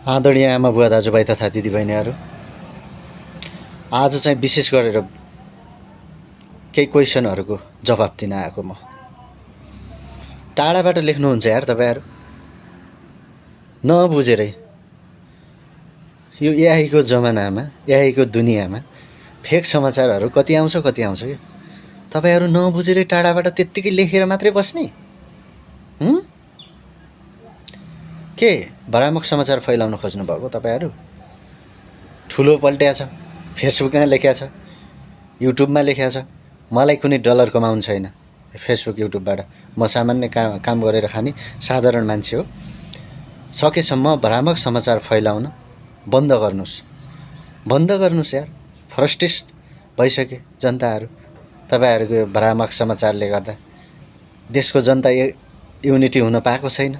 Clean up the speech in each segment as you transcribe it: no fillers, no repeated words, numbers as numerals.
आदरणीय आमा बुवा दाजुभाइ तथा दिदीबहिनीहरू, आज चाहिँ विशेष गरेर केही क्वेसनहरूको जवाफ दिन आएको म। टाढाबाट लेख्नुहुन्छ यार तपाईहरु, नबुझेरै। यो एआईको जमानामा, एआईको दुनियाँमा फेक समाचारहरू कति आउँछ के तपाईहरु नबुझेरै टाढाबाट त्यत्तिकै लेखेर मात्रै बस्ने? के भ्रामक समाचार फैलाउन खोज्नु भएको तपाईहरु? ठुलो पल्ट्या छ, फेसबुकमा लेख्या छ, युट्युबमा लेख्या छ। मलाई कुनै डलर कमाउनु छैन फेसबुक युट्युबबाट। म सामान्य काम गरेर खाने साधारण मान्छे हो। सकेसम्म भ्रामक समाचार फैलाउन बन्द गर्नुस्। बन्द गर्नुस् यार। फ्रस्ट्रेट भइसके जनताहरू तपाईहरुको भ्रामक समाचारले गर्दा। देशको जनता युनिटी हुन पाएको छैन।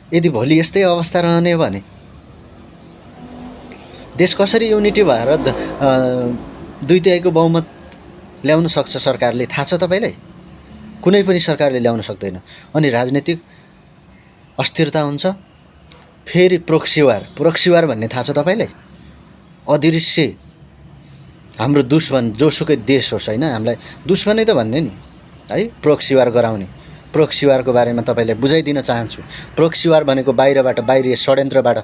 यदि भोलि यस्तै अवस्था रहने हो भने देश कसरी युनिटी भएर 2/3 बहुमत ल्याउन सक्छ सरकारले? थाहा छ तपाईलाई? कुनै पनि सरकारले ल्याउन सक्दैन। अनि राजनीतिक अस्थिरता हुन्छ। फेरि प्रोक्सीवार भन्ने थाहा छ तपाईलाई? अदृश्य हाम्रो दुश्मन जोसुकै देश होस् हैन, हामीलाई दुश्मनै त भन्ने नि है, प्रोक्सीवार गराउने। प्रोक्सीवारको बारेमा तपाईलाई बुझाइदिन चाहन्छु। प्रोक्सीवार भनेको बाहिरीय षड्यन्त्रबाट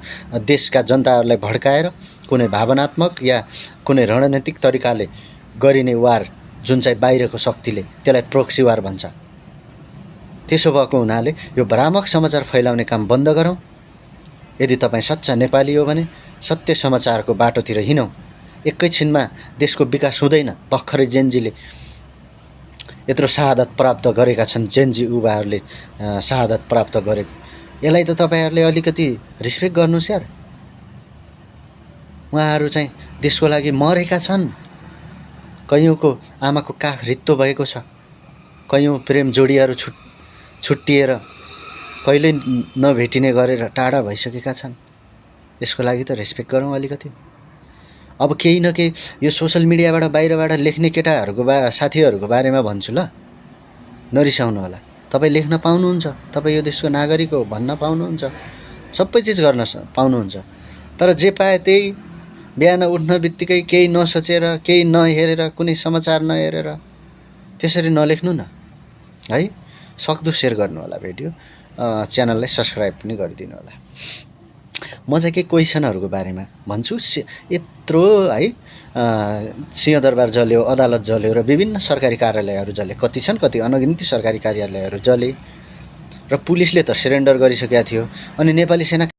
देशका जनताहरूलाई भड्काएर कुनै भावनात्मक या कुनै रणनीतिक तरिकाले गरिने वार, जुन चाहिँ बाहिरको शक्तिले, त्यसलाई प्रोक्सीवार भन्छ। त्यसो भएको हुनाले यो भ्रामक समाचार फैलाउने काम बन्द गरौँ। यदि तपाईँ सच्चा नेपाली हो भने सत्य समाचारको बाटोतिर हिँडौँ। एकैछिनमा देशको विकास हुँदैन। भर्खरै जेनजीले यत्रो शहादत प्राप्त गरेका छन्। जेनजी युवाहरूले शहादत प्राप्त गरेको, यसलाई त तपाईहरुले अलिकति रिस्पेक्ट गर्नुस् यार। उहाँहरू चाहिँ देशको लागि मरेका छन्। कयौंको आमाको काख रित्तो भएको छ। कयौं प्रेम जोडीहरू छुट्टिएर कहिल्यै नभेटिने गरेर टाढा भइसकेका छन्। यसको लागि त रेस्पेक्ट गरौँ अलिकति। अब केही न केही यो सोशल मिडियाबाट बाहिरबाट लेख्ने केटाहरूको साथीहरूको बारेमा भन्छु ल, नरिसाउनु होला। तपाईँ लेख्न पाउनुहुन्छ, तपाईँ यो देशको नागरिक हो भन्न पाउनुहुन्छ, सबै चिज गर्न पाउनुहुन्छ। तर जे पाए त्यही बिहान उठ्न बित्तिकै केही नसोचेर, केही नहेरेर, कुनै समाचार नहेरेर त्यसरी नलेख्नु न है। सक्दो सेयर गर्नु होला भिडियो, च्यानललाई सब्स्क्राइब पनि गरिदिनु होला। म चाहिँ के क्वेसनहरूको बारेमा भन्छु। यत्रो है, सिंहदरबार जल्यो, अदालत जल्यो र विभिन्न सरकारी कार्यालयहरू जले। कति छन्, कति अनगिन्ती सरकारी कार्यालयहरू जले र पुलिसले त सरेन्डर गरिसकेका थियो। अनि नेपाली सेना